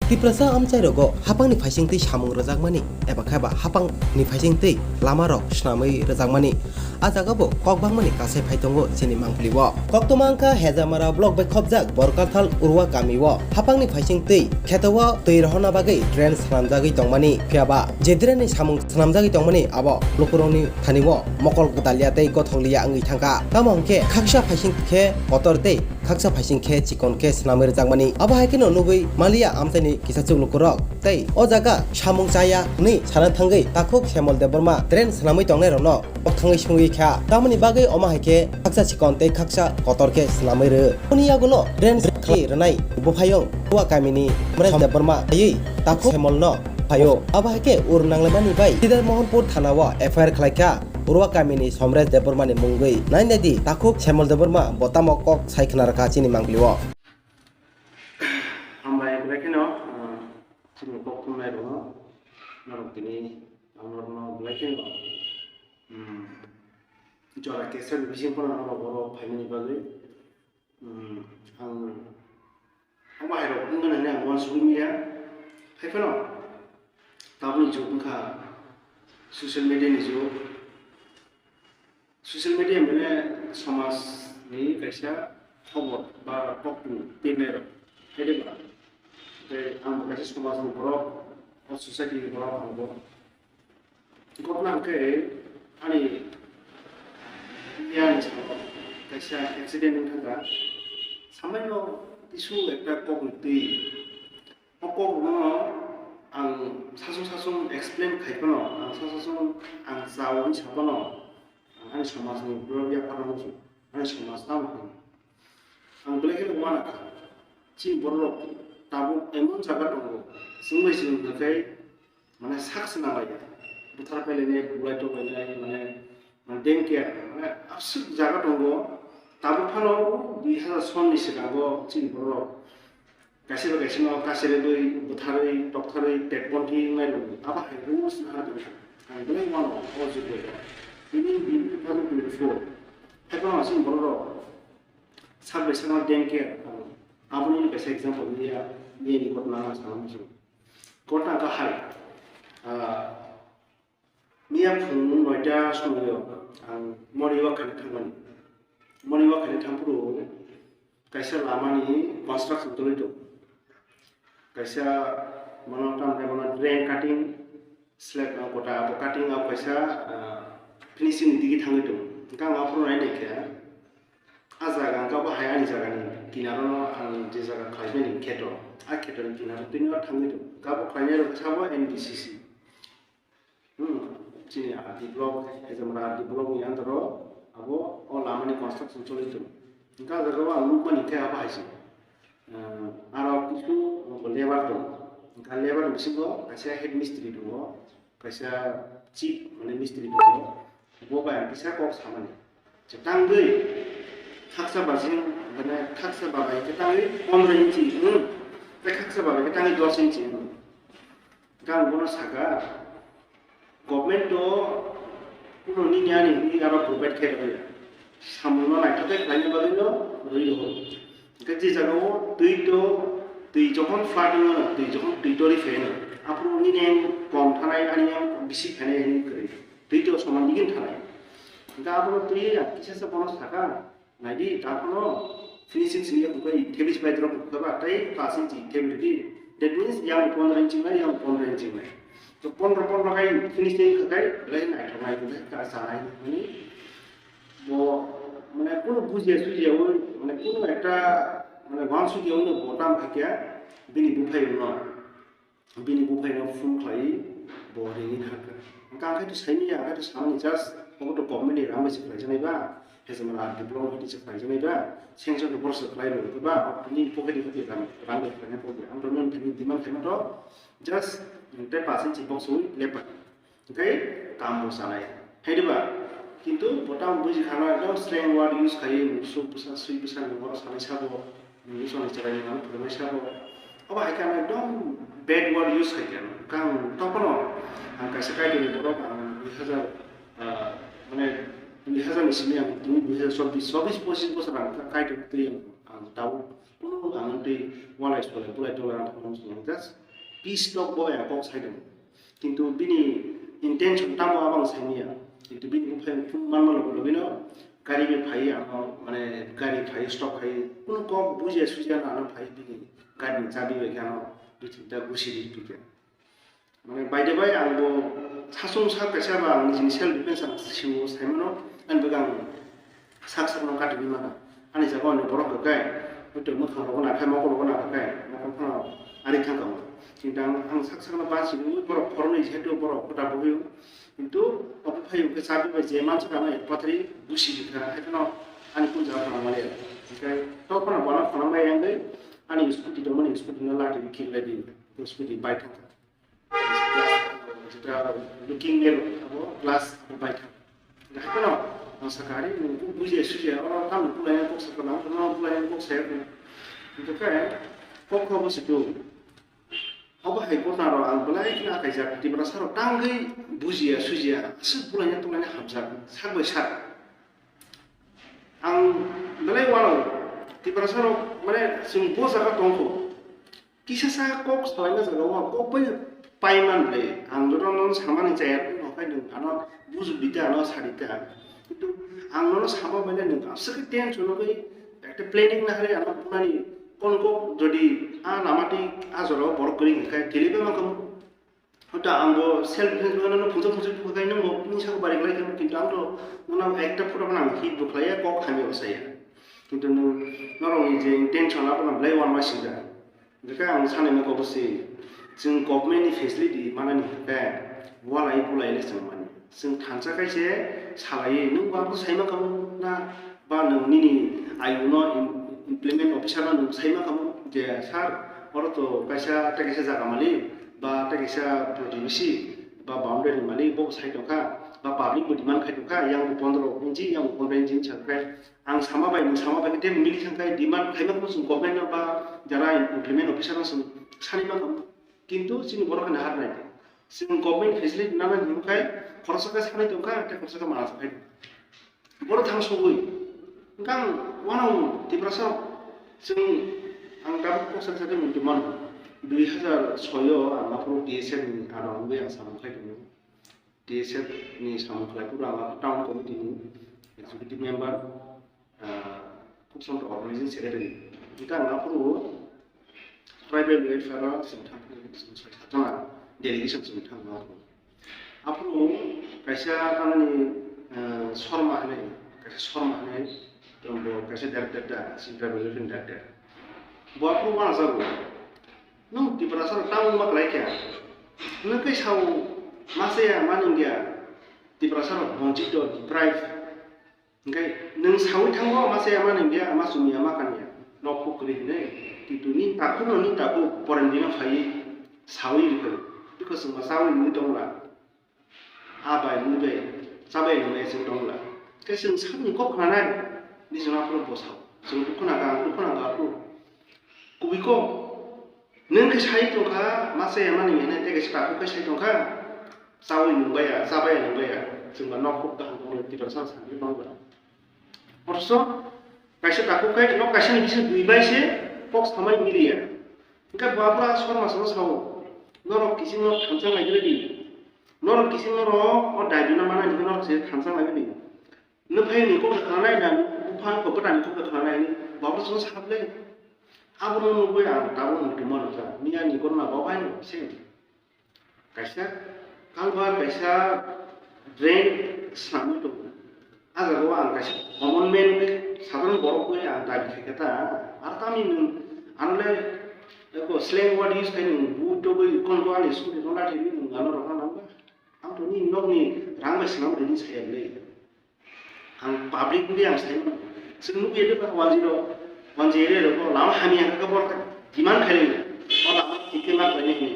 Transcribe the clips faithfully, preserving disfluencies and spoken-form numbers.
Tiprasa amchairogo hapangni phaisingtwi samung rwjakmani eba khe ba hapangni phaisingtwi lamarok swnamwi rwjakmani, a jagabo kok bangmani kasai phai tongo chini mangpilio. Koktwma wngkha Hejamara block bai khopjak Borkathal Urwa kamio hapangni phaisingtwi kheto o twi rohorna bagwi drain swnamjagwi tongmani, phiyaba je drainni samung swnamjagwi tongmani abo lukurokni thanio mokol gwdalya tei gothokliya wngwi thangkha. Tamo hwnkhe khaksa phaising khe kotor tei khaksa phaising khe chikon khe swnamwi rwjakmani. Abo hai kheno nugwi maliya amchaini kisa chuk lukurok tei o jaga samung chaya hwnwi sana thangwi takhuk Semol Debbarma drain swnamwi tongnairokno kok thangwi sungwi kha. Tamoni bagwi omo hai khe khaksa chikon tei khaksa kotor khe swnamwi rw. Boni yagulo drain khlai rwnai buphayung Ua kamini Semol Debbarma tei takhuk Semolno phaio. Abo hai khe ur nanglaimani bai Sida Mohanpur thanao F I R khlaikha. Urwa kamini Somres Debbarmani mungwi. Nai nai di, takhuk Semol Debbarma bo tamo kok sai khna rwkha chini mangpilio. Hambai, belai kheno, ah, chini kok thumnai rokno, norok tini ang norokno belai kheno, hmm, jora kesar bising phano norok oro phaimani bagwi. Hmm, ang, ang bahai rok wngmani hwnwi ang uansugwi manya. Hai phano tabukni jug wngkha social media ni jug. Social media mane somaj ni kaisa khobor ba kokthum pirnai rok. Hai de ba? Tei ang bo kaisa somaj ni borok, o society ni borok ang bo. Ghotna hwnkhe ani biyani salo kaisa accident wng thangkha. Samaino kisu ekta kokni twi. O kokno ang sasung sasung explain khai phano, ang sasung sasung ang chao wngwi sa phano, ang ani somajni borok yapharno muchung, ani somaj tamo hwn. Ang belai kheno uanakha. Chini bororok tabuk emon jaga tongo, chwng bai chwng hwnkhe mane sak se nanglaiya. Buthar pailainai, bulai toklainai, mane, mane, deng care, mane, aswk jaga tongo. Tabuk phano dui hazar sonni swkango chini bororok kaisa bai kaisa no kacherwi, butharwi, toktharwi, petponthi wngnai rwdi. Abo hai rules naharwi tongkha. Ang belai uanao o jugo. Tini din two thousand twenty-four. Hai phano chini bororok sak bai sakno deng care. Aboni kaisa example ya, nini ghotna ang sana muchung. Ghotna kahai, ah, miya phung noita somoio ang morning walk khaina thangmani. Morning walk khaina thangphuru kaisa lamani construction tongwi tong. Kaisa bono tamni bono drain cutting, slab, ah, kota abo cutting abo kaisa, ah, finishing ni digi thangwi tong. Hwnkhe ang aphuru nai naikha, ah jaga hwnkhe abo hai ani jagani kinaro no ang je jaga khlaimani kheto, ah kheto ni kinaro twi no thangwi tong. Hwnkhe abo khlainai rok sabo N B C C. Hmm, chini R D block, Hejamara R D block ni under o abo o lama ni construction choli tongo. Hwnkhe ah jaga o ang nukmani khe abo hai se. Ah, aro kisu labour tongo. Hwnkhe labour ni bisingo kaisa head mistri tongo, kaisa chief mane mistri tongo. Bo bai ang kisa kok samani. Je tangwi khaksa bajing, mane khaksa babai khe tangwi pondro inchi, hmm, tei khaksa babai khe tangwi dos inchi, hmm. Hwnkhe ang bono saka, government o kuno nini ani hinwi aro provide khe rwya. Samungno naithok khe khlaina bagwino rwi rwo. Hwnkhe je jagao twi to, twi jokhon flood wngmano, twi jokhon twi tori phaino, aphuru nini ang kom thanai, ani ang bisi phainai hinwi kwrwi. Twi to soman digin thanai. Hwnkhe abono twi ang kisa se bono saka, Naidi, taphano finishing simi ya bukai thebis bai drop bukai ba, tai pass inchi thebis di. That means yang pondro inchi nai, yang pondro inchi nai. To pondro, pondro kai finishing kai, lai nai to nai to ka sa nai mani. Bo, mane, kuno bujia sujia o, mane, kuno ekta, mane, wan sujia o no botam hakya, bini buphai no. Bini buphaino phone khlaiwi bo ringwi thangkha. Hwnkhe ang khe to saimanya, ang khe to samani just obo to government ni rang bai se khlaijaknai ba, Hejamara R D block ni se khlaijaknai ba, sanction to borok se khlai rwkha ba, nini pocket ni phaikhe rang, rang bai khlaina pocket. Ang to nini thani demand khaima to just tei pass inchi box wi lepha. Hwnkhe kam bo chanai. Hai diba? Kintu bo tamo buji khana ekdom slang word use khaiwi, musuk bwsa, sui bwsa ni borok sanai sabo. English ni chwrai ni ang phwrwngwi sabo. Obo hai khe ang ekdom bad word use khai khe ang. Kang tokno ang kaisa Kaitorni borok ang dui hazar, ah, mane dui hazar ni simi ang tini dui hazar chobbish, chobbish pochish bosor ang Kaitor twi ang, ang tao. ang twi walai solai bulai tola ang thangma swng just peace talk bo ang kok sai dong. Kintu bini intention tamo abang sai manya. Kintu bini buphai phung manma logo logino gari bai phai ano mane gari phai stop khai kuno kok bujia sujia ano phai bini gari ni chabi bai khe ano bithi ta gusi di pike. Mane by the way ang bo sasung sak kaisa ba ang nijini self defense ang siwo sai mano ang bo ang sak sak no kati di mano ani jaga ani borok kai buto mokang rogo na khai mokol rogo na khai mokol phano ari thang kamo. Kintu ang ang sak sak no ba sini borok phoroni jehetu borok kota bo hoyo. Kintu obo phai ke chabi bai je mansa kama pathari gusi di kha hai no ani kun jaga phano mali. Kai to phano bona phano mai ang ani scooty do mani scooty no lati kile di scooty bai thang. Jeta looking mirror abo glass abo bai thang. Haikhe no ang sakha ari nung bujiya sujiya oro tamo bulai kok sakha nang no bulai kok saya ko. Itu khe kok kok bo situ. Abo hai kotna ro ang belai khe akaijak Tiprasa rok tangwi bujiya sujiya aswk bulai tonglaina hamjak sak bai sak. Ang belai wano Tiprasa rok mane chwng bo jaga tongkho. Kisa sa kok salaina jaga o kok bai paiman le ang joto no samani chaya no khai nwng ano bujuk dita ano sadita. Kintu ang nono sama bai nwng aswk tension no bai ekta planning na hari ano bunani kon kok jodi a lama ti a jora o borok kwrwi hwnkhe telibe mangkha. Hota ang bo self defense bo nono phunsa phunsa thukha khai nwng bo nini saka bari khlai khe kintu ang to nono ekta photo phano ang hit bo khlaiya kok hamya bo saya. Kintu nwng norokni je intention abono belai wanma singkha. Hwnkhe ang sanai mokol se, chwng government ni facility manani hwnkhe walai bulai le chwng mani. Chwng thansa khai se salai, nwng bo abo sai mankha na ba nwng nini ayung no im-, implement officer no nwng sai mankha je sir, oro to kaisa tei kaisa jaga malik ba tei kaisa pratibesi ba boundary malik bo sai tongkha ba public bo demand khai tongkha yang bo pondro inchi yang bo pondro inchi hinwi sa khe. Ang sama bai, nwng sama bai khe tei mili thang khe demand khaima khe chwng government no ba jara implement officer no chwng sani mangkha. Kintu chini borok haino har nai. Chwng government facility nana hinwi khai khoroksa khe sanai tongkha, tei khoroksa khe manasa khai tongkha. Borok thang sogwi. Hwnkhe ang uanw Tiprasa rok chwng ang tabuk kok saksa khe muitu mano. Dui hazar soi o ang aphuru T S F ni ano wngwi ang samung khai tongo. T S F ni samung khlai phuru ang town committee ni executive member, ah, khub somto organizing secretary. Hwnkhe ang aphuru tribal welfare o chwng thang, chwng soi satjona delegation chwng thang aphuru. Aphuru kaisa tamni, ah, Sharma hinwi, kaisa Sharma hinwi, bo kaisa director da, chini tribal welfare ni director. Bo aphuru uanajago. Nwng Tiprasa rok tamo wngma kwlai kha? Nwng khe sao ma chaya ma nungya Tiprasa rok bonchito, deprive. Hwnkhe nwng saui thango ma chaya ma nungya, ma chumya ma kanya. Nok huk kwrwi hwnwi. Kintu ni takhuk no ni takhuk porendino phaiwi saui rwkha. Bikho chwngma chaui nungwi tongla. A bai, mui bai, cha bai, nung bai, chwng tong la. Khe chwng sakni kok khnanai, ni chwng aphuru bwsao. Chwng dukhu nangkha, ang dukhu nangkha aphuru. Kubui kok, nwng khe sai tongkha, ma chaya mani hinwi, tei kaisa takhuk khe sai tongkha. Chaui nung baiya, cha baiya, nung baiya. Chwng ba nok huk kaham tong le, Tiprasa sakni tong ba. Othocho kaisa takhuk khe nok kaisani bising dui bai se kok samai miliya. Hwnkhe bo aphuru a Sharma sano sao, norok kiching no thansa nai di. Norok kiching norok o daiduna mana hinwi norok se thansa nai di. Nwphai ni kok da khananai na, bupha kok bwtani kok da khananai ni, bo aphuru sano sakha le. Abono nugwi ang tabuk muitu mano kha, miya ni korna bo bai no se. Kaisa culvert, kaisa drain swnamwi tongo. A jaga o ang kaisa common man, sadharon borok bai ang dabi khai khe ta. Ar tamni nwng ano le eko slang word use khai nwng boot togwi kon ko ani scooty no lathi ri nwng ano rok nang ba. Ang to ni nok ni rang bai swnam ri ni saya le. Ang public ni ang sai mano. Chwng nugwi de ba one zero, one zero rok lama hamya kha borok demand khai le. O lama thik khe ma khlai ni.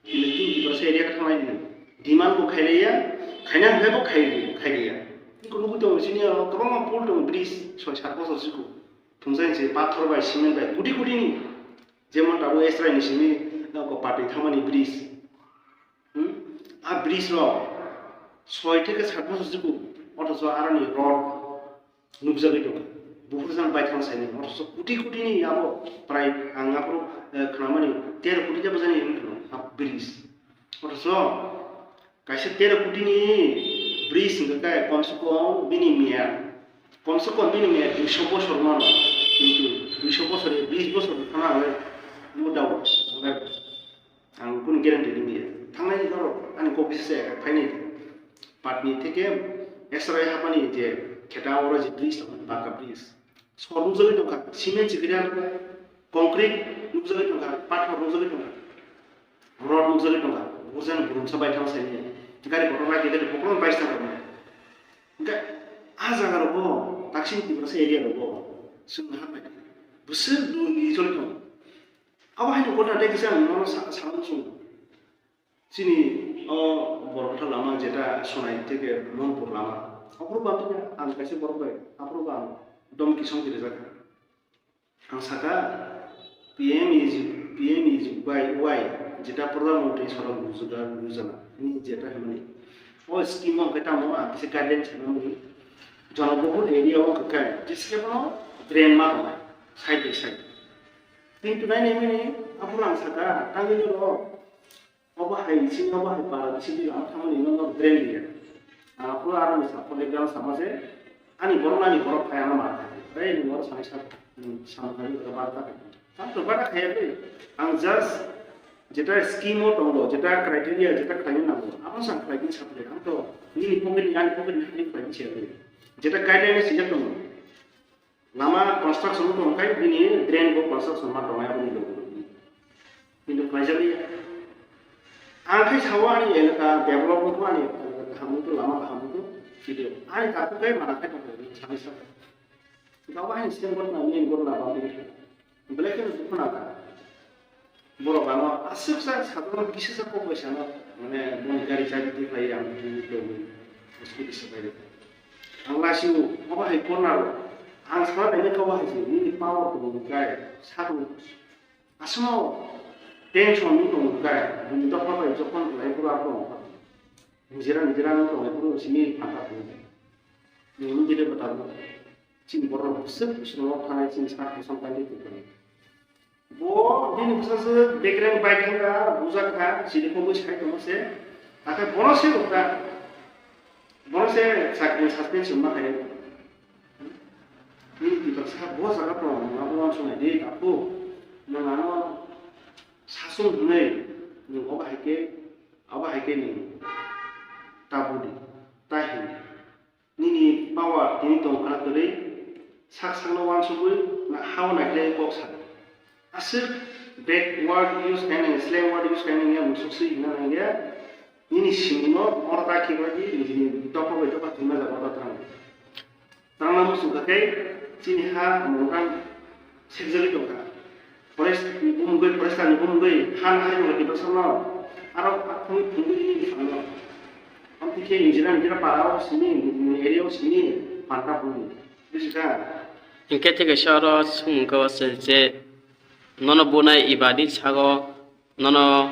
Electing Tiprasa area ka thangnai ni demand bo khailaiya, khaina hwnkhe bo khai, khailiya. Nukho nugwi tongo chini oro kwbangma pool tongo, bridge soi sat bochor siko. Thungsa hinse pathor bai, cement bai, koti koti ni. Jemon tabuk Esrai ni simi, uh, ko pati thangmani bridge. Hmm? A bridge rok soi theke sat bochor siko, othocho aroni rod nukjagwi tongo. Buphuru jang baithang saini, othocho koti koti ni abo prai ang aphuru, eh, khnamani tero koti ta bwjani wngkha no, ha bridge. Othocho kaisa tero koti ni bridge hwnkha khe komse kom bini miya, komse kom bini miya duiso bosor mano, kintu duiso bosor, bish bosor phano ang no doubt. Ang kunu guarantee ringya. Thangnai norok ani kok bisa se phainai. Patni theke Esrai hapani je kheta oro je bridge tong, Baka bridge. Sor nukjagwi tongkha, cement chikirya, concrete nukjagwi tongkha, pathor nukjagwi tongkha, rod nukjagwi tongkha. Buphuru jani burumsa baithang saini. Gari kotor bai, gari bokhorok bai sa rok. Hwnkhe a jaga rogo, Dakshin Tiprasa area rogo, chwng hapai. Bwswk dul ni choli tongo. Abo haino ghotna tei kisa ang nono sa-, samung sung. Chini o Borokthar lama jeta Sonai theke Monpur lama. Aphuru ba tongya ang kaisa borok bai, aphuru ba ang domki song rijak. Ang saka P M E G, P M E G Y, Y, jeta Pradhan Mantri Sadak Rojgar Yojana, ni jeta hwnmani. O scheme o hwnkhe tamo ang kisa guideline sanamani. Jonobohul area o hwnkhe jeske bono drain ma tongnai, side by side. Kintu nai nai mani, aphuru ang saka, tangwi no rw, obo hai sini, obo hai para sini lama thangmani no, no drain liya. Ang aphuru aro ni sa, pore ground sama se, ani borok, ani borok phai ano ma thai. Bai ni borok sanai sa, hmm, sama thai, oro bar ta. Ang to bara khaya bai. Ang just jeta scheme o tongo, jeta criteria, jeta khlaina nango. Abo sang khlai ni sa phai. Ang to nini pocket ni, ani pocket ni, ani khlai ni sa bai. Jeta guideline sijak tongo. Lama construction wng tongkha, bini drain bo construction ma tongnai aboni logi logi. Kintu khlaijak liya. Ang khai sao ani elaka develop wngkha, ani elaka kaham wngkha, lama kaham wngkha, kintu ani takhuk khai mana khai tongkha, bini sani saka. Kintu abo ani stem gotna, main gotna ba wngkha. Belai kheno dukhu nangkha. Borok ano aswk sa sadhana kisa sa kok bai sano, mane, boni gari chabi twi khlai ang twi twi scooty sa bai. Ang lasi o, obo hai corner o. Ang sana naina khe obo hai se, nini power tong kai, sakni. Aswkno tension ni tong kai, bini dopha bai jokhon lai pura tong. Nijera nijera no tong lai pura simi phata tong. Nini dire bata. Chini borok bwswk bwswk no thanai chini sak bwswk tangwi tongkha. Bo bini bwsajwk bekreng bai thangkha, bujak kha, chini kobwi sai tongma se. Hakhe bono se rwkha, bono se chakri suspension ma khaio. Bini bwsajwk sa bo jaga tong, nwng abo uansuknai di, takhuk. Nwng ano sasung hwnwi, nwng obo hai khe, obo hai khe nwng tabudi, ta hini. Nini power tini tong khna kwrwi, sak sakno uansugwi na hao naikhlai kok sa. Aswk bad word use khainai, slang word use khainai ya musuk swi hina nangya. Nini simino morta khibai di, nini dopha bai dopha thwima jaga ta tang. Tangna musuk kha khe chini ha mungkang sekjagwi tongkha. Forest ni bumungwi, forest ni bumungwi, han hari mungwi kiba samno, aro akhungwi phungwi ni phanno. Amtwi khe nijera nijera para o sini, area o sini, panta phungwi. Buji kha? Hinkhe thik kaisa oro swngmung khe o se je nono bunai ibadi sago nono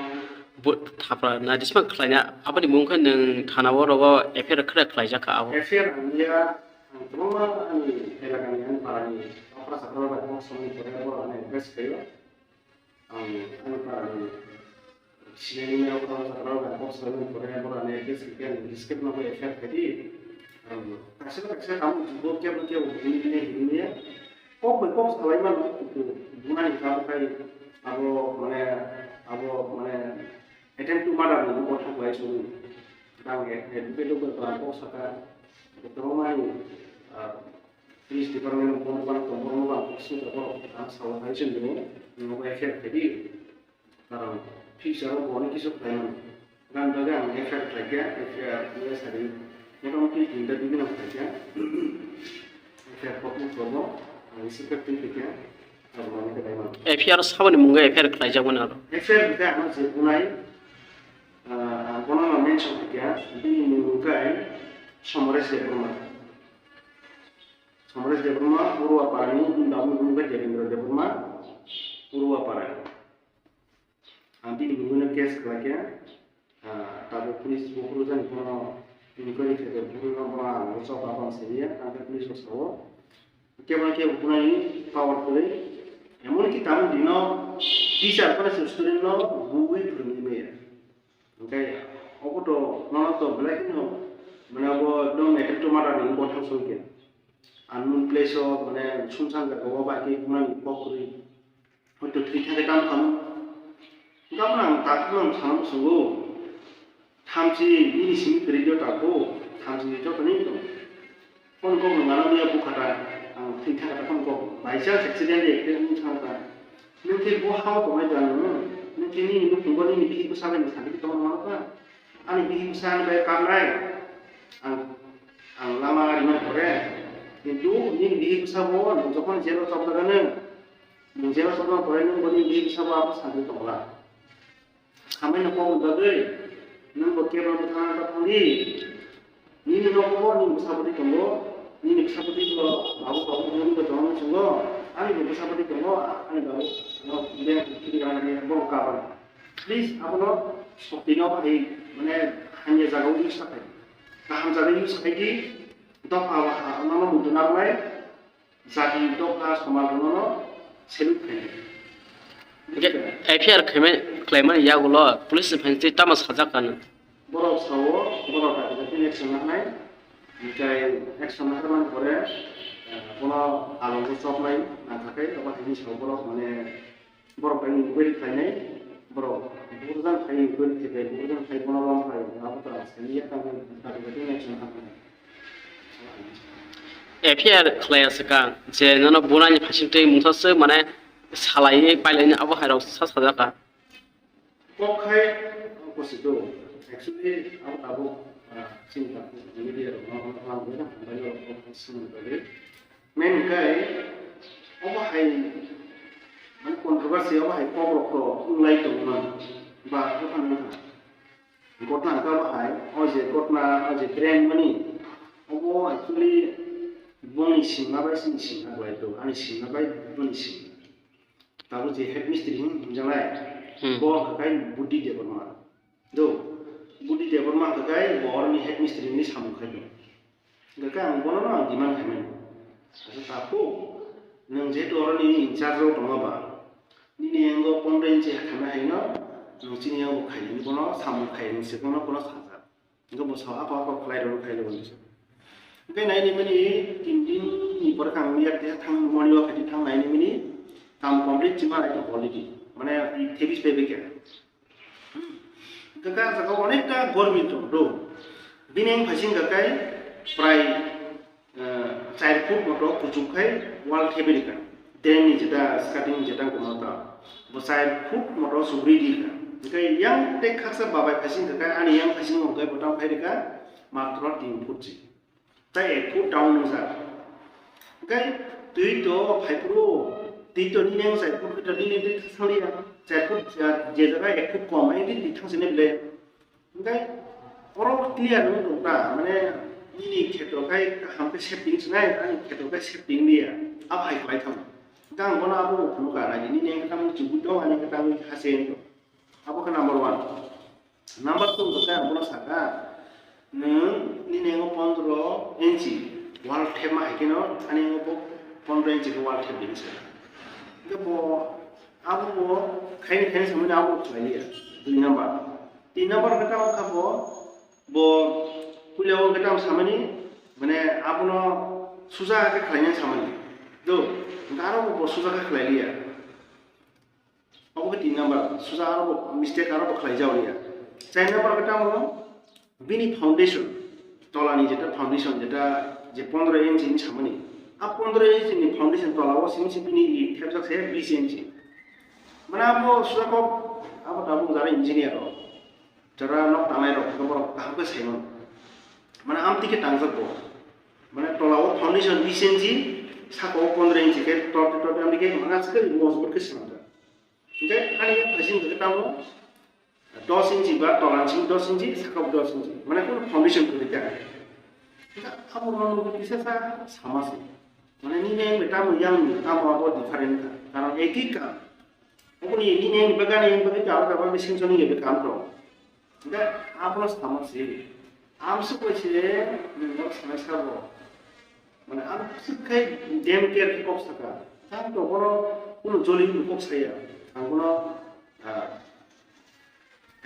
bu-, thapra na disma khlaina aboni mung khe nwng thana o rogo F I R khe khlaijak kha abo. F I R ang ya, ang kwbangma ani elakani, ani parani okra sakra bai kok samani pore bo ani request khaio. Ang ani parani sinani okra sakra bai kok samani pore bo ani request khaikhe ani skip no bai F I R khaidi. Ang kaisa kaisa tamo jubo kebo kebo hini hini hini ya. Kok bai kok salai mano, bunai kha khai abo mane, abo mane attempt to murder ni bo thang lai sung. Tang e, e, dupe dupe ba kok saka, tong mai, ah, police department bo ban tong bo ban kok sung ko ang sao hai sung ni, no bai khe khe di. Karon future o bo onek kisu khlai mano. Gan bagwi ang F I R khlai kha, F I R ni sari motamoti tinta dui din khlai kha. F I R kok probo ang secret twi kha, abo mani khlai mano. F I R saboni mungwi F I R khlai jak mano aro. F I R khe ano je bunai, ah, ang kono no mention kha, bini mung khe Somoresh Debbarma. Somoresh Debbarma, Purwa Parani, bini babu mung khe Devendra Debbarma, Purwa Parani. Ang bini mungwi no case khlai kha, ah, tabuk police buphuru jani bono inquiry khe buphuru no bono ang chok abang siniya, ang khe police o sao. Kebo kebo bunai power kwrwi. Emon ki tamo dino teacher phano se student no bui phwrwngwi maya. Hwnkhe obo to nono to belai kheno mane obo ekdom attractive matter ni bo thang song khe. Unknown place o mane sumsang jaga o bai khe bunani kok kwrwi. Hoito thwi thangkhe tamo thangno. Hwnkhe abono ang takhukno ang sana muchungo. Thamchi nini simi kwrwi do takhu, thamchi ni joto ni tong. Phone kok no ngana niya bukha ta, ang thwi thangkhe ta phone kok. By chance accident de ekte wng thang ta. Nwng khe bo hao tongnai da nwng? Nwng khe nini nukhungo nini bihik bwsa bai nwng sadi tongma mano ta? Ani bihik bwsa ani bai karnai. Ang, ang lama rima kore. Kintu nini bihik bwsa bo nwng jokhon jero chopjagano. Nwng jeba sokno pore nwng boni bihik sabo abo sadi tongla. Samai no kok bagwi nwng bo kebo bwthang ta thangdi. Nini nogo bo nini bwsa bwtwi tongo. Nini bwsa bwtwi bo babu babu nwng bo tongna chungo. Ani bo bwsa bwtwi tongo. Ani babu no beng kiri gana ni bo kabar. Please abono sokti no bai mane hanya jaga use ta khai. Kaham jaga use khai di. Dopha wa ha no no mudu narwai. Jati dopha somaj rwno salute khainai. Hwnkhe F I R khaimani, khlaimani yagulo police ni phainwi tamo sajak kha nw? Borok sao, borok dabi dabi action lahanai. Hwnkhe action laharmani pore, eh, bono alongo chopnai nangkha khe, obo haini sao borok mane borok bai inquiry khlainai, borok burjang khai inquiry khlaibai, burjang khai bono lam khai, abo to asani yak tang dabi dabi action lahanai. F I R khlaiya swkang je nono bunani phasingtwi mungsa swk mane salaiwi pailaini abo hai rok sa sajak kha. Kok khai kosik do. Actually abo tabuk, ah, chini tabuk media rok no, no, no, no, no, no, no, no, no, no, no, no, no, no, no, main kai obo hai mane controversy obo hai kok rok to wnglai tongmani ba buphang buphang. Ghotna hwnkhe obo hai, o je ghotna, o je prank mani, obo actually boni singma bai chini singma bai to, ani singma bai boni singma. Tabuk je head mistri hin hinjaknai, Hmm. bo hwnkhe kai Buddi Debbarma. Do, Buddi Debbarma hwnkhe kai bo oroni head mistri ni samung khai do. Hwnkhe ang bono no ang demand khaimani. Asa takhuk, nwng jehetu oroni in charge rok tongma ba, nini yango pondro inchi khaima haino, nwng chini yango khainani bono samung khainani se bono bono sajak. Hwnkhe bo sao apo apo khlai rw khlai rw hinwi. Hwnkhe naini mani tin din ni pore khe ang yak tei thang morning walk khai thang naini mani kam complete chima lai tong already. Mane thebis phai bai khe. Hwnkhe ah jaga o onekta gormi tong do. Bini wng phaising kha kai prai, eh, char foot moto kuchuk khai wall thebwi rikha. Drain ni jeta skirting jeta kono ta. Bo char foot moto sugri di kha. Hwnkhe yang tei khaksa babai phaising kha kai ani yang phaising hwnkhe bo tang phai rikha matro tin foot si. Tai ek foot down wngjak. Hwnkhe twi to phai phuru, twi to nini yang char foot khe to nini twi thasang liya. Char foot, ah, je jaga ek foot kom, ang twi thang sini ble. Hwnkhe oro clear wng tong ta, mane nini kheto khai kaham khe shaping swnai, ani kheto khai shaping liya. Abo hai khlai thang. Hwnkhe ang bono abo phunukha, nai di, nini yang khe tamo chubui tong, ani khe tamo hasen tong. Abo khe number one. Number two hwnkhe ang bono sakha, nwng nini yango pondro inchi wall thepma hai kheno ani yango bo pondro inchi khe wall thep di hinwi sa. Hwnkhe bo abo bo khaini khaini samani abo khlai liya. Dui number. Tin number hwnkhe tamo kha bo, bo puila o hwnkhe tamo samani, mane abono suja khe khlaina samani. Do, hwnkhe aro bo, bo suja khe khlai liya. Obo khe tin number, suja aro bo mistake aro bo khlai jao liya. Char number khe tamo bini foundation, tola ni jeta foundation jeta je pondro inch ni samani. A pondro inch ni foundation tola o simi si bini i thepjak se bis inch. Mane abo suja kok abo tabuk jara engineer rok, jara nok tangnai rok, borok kaham khe saimano. Mane amtwi khe tangjak bo. Mane tola o foundation bis inch, saka o pondro inch khe torte torte amtwi khe mane aswk mojbut khe swnamjak. Hwnkhe ani phaising hwnkhe tamo dos inchi ba tola ni simi dos inchi, saka o dos inchi. Mane kunu foundation kwrwi kha. Hwnkhe abo rwno nugwi kisa sa sama se. Mane nini yang bai tamo yang ni tamo abo different kha. Karon eki kam. Oboni nini yang ni bagani yang bagwi tamo tamo machine soni ebe kam tong. Hwnkhe abono sama se. Amsuk bai se nwng nok sanai sabo. Mane ang swk khai dem care khe kok saka. Ang to bono kuno joli hinwi kok saya. Ang bono, ah,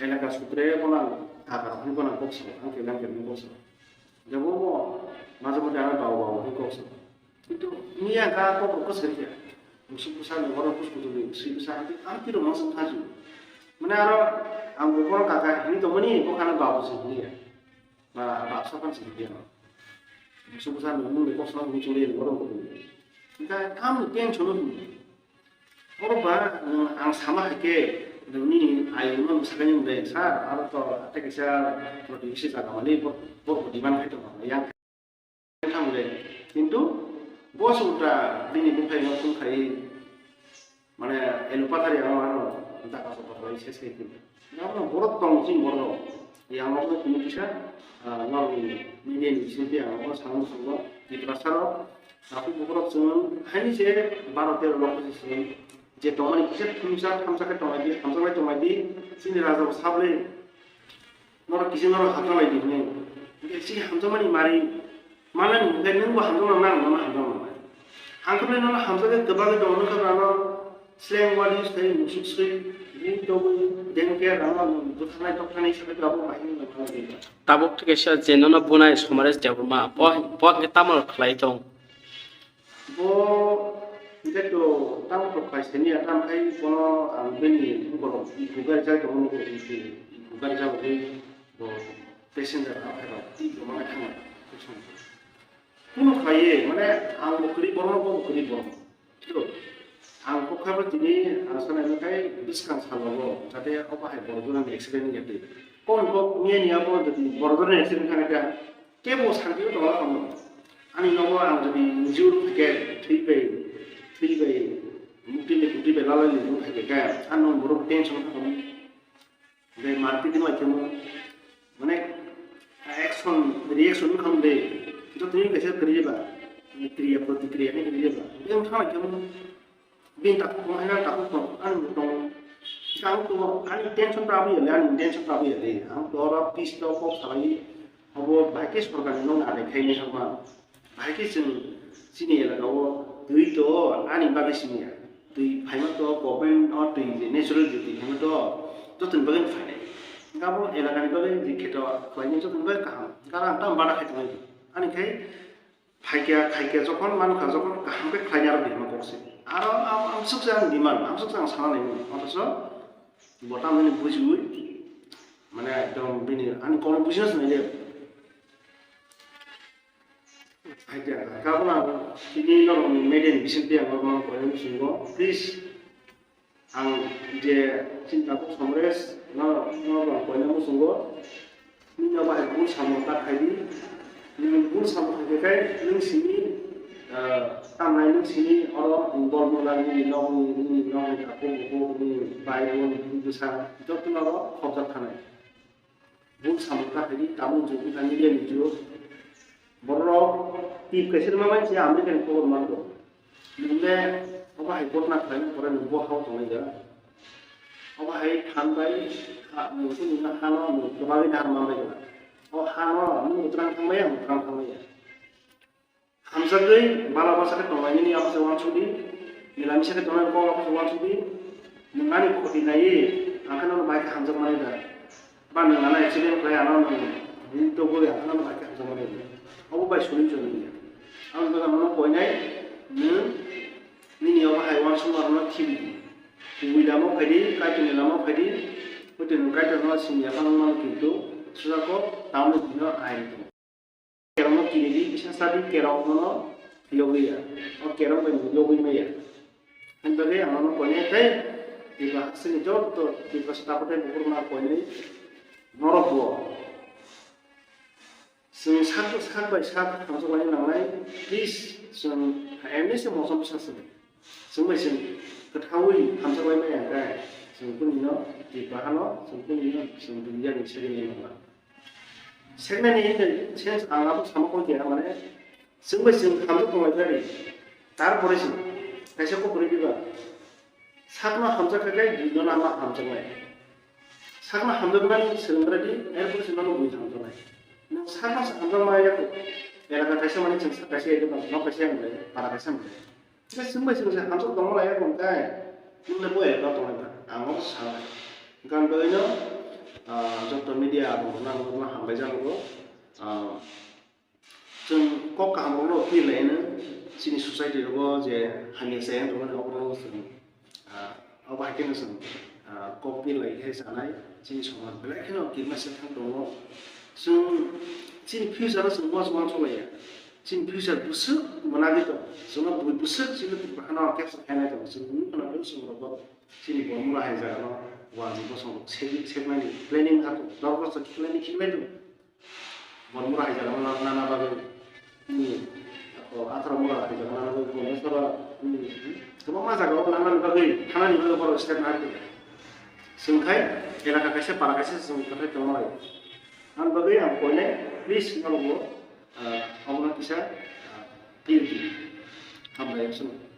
elaka sutre bono ang kaka hinwi bono ang kok saka. Ang khe lang khe hinwi kok saka. Jabo bo maje maje ano bawo bawo hinwi kok saka. Kintu miya ka kok rok kwsai khe. Musuk bwsa ni bono kus kutu ni si bwsa ang tiro mangsa thaju. Mane aro ang bo bono kaka hinwi tongmani bo khana bawo se hinwi ya. Ba, ba, sa pan sini dia. Suku sa nung nung ko sa nung chuli ni borom ko. Ka kam ni pen chono ni. Oro ba, nung ang sama hai ke, nung ni ai nung sa ni de sa, aro to ate kisa produce sa ka mani por por ko diman hai to yang tham le. Kintu bo sutra bini bukhai no khum khai. Mane, elo pathar yang ano, anta kaso pathar se se kin. Yang ano borok tong sing borok. Yang ano kunu kisa, ah, norok ni media ni sing yang ano sango sango Tiprasa rok. Aku borok sung, hani se baro tero lok se sing. Je tongmani kisa thumsa, thamsa ke tongmani, thamsa ke tongmani, sini raja bo sable. Norok kisa norok hamjaknai di hwnwi. Hwnkhe chini hamjakmani mari manani hwnkhe nwngbo hamjaknang, nang nono hamjaknang. Ang khe nono hamjakgwi kwbangwi tongo, nwkha ano sleng wadi sai musuk swi, bui tobwi, dengke rano bwtharnai tokthani sakhe abo bahini nangkha. Tabuk kisa je nono bunai Somaresh Debbarma, bo, bo hwnkhe tamo khlai tong? Bo hwnkhe to tamo to khlai sani ya, tamo khai bono ang bini borok bugar jai tongo, bugar jai tongo. Bo passenger rok hai rok twi tongma thangma khe song. Kuno khlaiwi, mane, ang bo kwrwi borok, bo kwrwi borok. Khe ang kok kha bo tini ang sanai khai bwskang salo bo, jate obo hai borok jona ni accident wngya twi. Kon kok miya ni abo jati borok jona ni accident thangkha, kebo santi o tongla khamno. Ani nogo ang jati injure khe thwi bai, thwi bai, mukti bai, mukti bai lalai ni thangkha, ano borok tension kha. Hwnkhe marketing bai khemo, mane, action, reaction wngkha de, jotoni kaisa kwrwi ba, kriya protikriya hinwi kwrwi ba. Hwnkhe wngkha khemo, bini takhuk tong, haino takhuk tong, ani bo tong. Hwnkhe ang to, ani tension ta abwi ya le, ani tension ta abwi ya le. Ang to oro peace to kok salai, abo bahai khe sorkar ni nokni adai khaini hwnba. Bahai khe chwng chini elaka o twi to ani bagwi simi ya. Twi phaima to government o twi je natural je twi phaima to jotoni bagwi phainai. Hwnkhe abo elaka ni bagwi je kheto khlainai jotoni bagwi kaham. Karon ang tamo bada khai tongnai. Ani khai phaikya khaikya jokhon mankha jokhon kaham khe khlainai aro demand kok se. Aro am, amsuk se ang demand, amsuk se ang sana nai mano. Othocho bo tamoni bujiwi mane ekdom bini ani kono bujina se nai le. Haikhe ang kha, kabuna tini norokni media ni bisingtwi ang norokno koinai muchungo, please, ang je chini takhuk Somaresh, no, norokno ang koinai muchungo, nini obo hai bul samung ta khaidi, nini bul samung khaikhe kai nung simi, ah, tamnai nung simi oro involve wngna nini nokni, nini nokni takhuk bukhuk, nini bai bun, bwsa, jotono oro khobjak thanai. Bul samung ta khaidi, tabuk jug wngkha media ni jug. Borok tip kaisa ma mansi America ni khobor manto. Nwng le obo hai gotna khlai pore nwng bo hao tongnai da. Obo hai phan bai ha, nwng khe nwng hano nwng kwbangwi nahar manbai da. O hano nwng mwtrang thangmaya, mwtrang thangmaya. Hamjakgwi bala bwsa khe tonglainani abo se uansukdi, milamisa khe tongnai kok abo se uansukdi, nwng ani khoti naiwi ang khe nono bai khe hamjakmani da, ba nwng ano accident khlai ano nwng bui togwi ang khe nono bai khe hamjakmani da, obo bai solution wngya. Ang doga nono koinai nwng nini obo hai uansukma rokno khibi di, kubui lama phaidi, Kaitorni lama phaidi, hwtwi nwng Kaitorno simi yaphang mano kintu sujako tamni dino ain tongo. Kerongno kinidi, bisa sadi kerong nono yogwi ya. O kerong bai yogwi maya. Ani bagwi ang nono koinai tei Tiprasani joto Tiprasa takhuk tei bukhuk rokno koinai norok bo. Chwng sak, sak bai sak hamjaklaina nangnai. Please, chwng emni se mosom bwsa chwng. Chwng bai chwng kwthaui hamjaklai maya hwnkhe chwng kunino Tipra hano, chwng kunino chwng duniya ni sagini nangma. Segmani in the sense ang abo sama koi khe mane chwng bai chwng hamjak tonglai phai ri. Tarpore se kaisa kok kwrwi diba. Sakno hamjak khe kai bwino nama hamjaknai. Sakno hamjaknani swrwng gra di, erpore se nono bui hamjaknai. Nwng sakno hamjakma yakho. Elaka kaisa mani chwng sa kaisa ego tong, nok kaisa wng lai, para kaisa wng lai. Hwnkhe chwng bai chwng se hamjak tongma lai abo hwnkhe nwng le bo elaka tongnai ba, ang obo sa lai. Hwnkhe ang bagwino, ah, joto media rok no ang hambai jak rwgo. Ah, chwng kok kaham rok no appeal lai no chini society rogo je hamya chaya wng tongmani abo no chwng Ah, abo hai kheno chwng, ah, kok pi lai khe sanai, chini somaj belai kheno kirima se thang tongo. Chwng chini future no chwng uansuk uansuk laiya. Chini future bwswk mwnagwi tong. Chwngno bui bwswk chini Tripura hano capture khainai tong. Chwng nukha na chwng rokbo chini Bormura hai jaga no uansuk bosong rok sek-, sekmani planning ha tong. Dorkar se khiklai ni khiklai tong. Bormura hai jaga nana bagwi, hmm, o Athra mura hai jaga nana bagwi, Bhubaneswar, hmm, kwbangma jaga o nana bagwi, thanani bagwi borok step nai. Chwng khai elaka kaisa, para kaisa chwng kwthai tongma lai. Ang bagwi ang koinai, please, norok bo, ah, omono kisa, ah, appeal di. Hambai, chwng.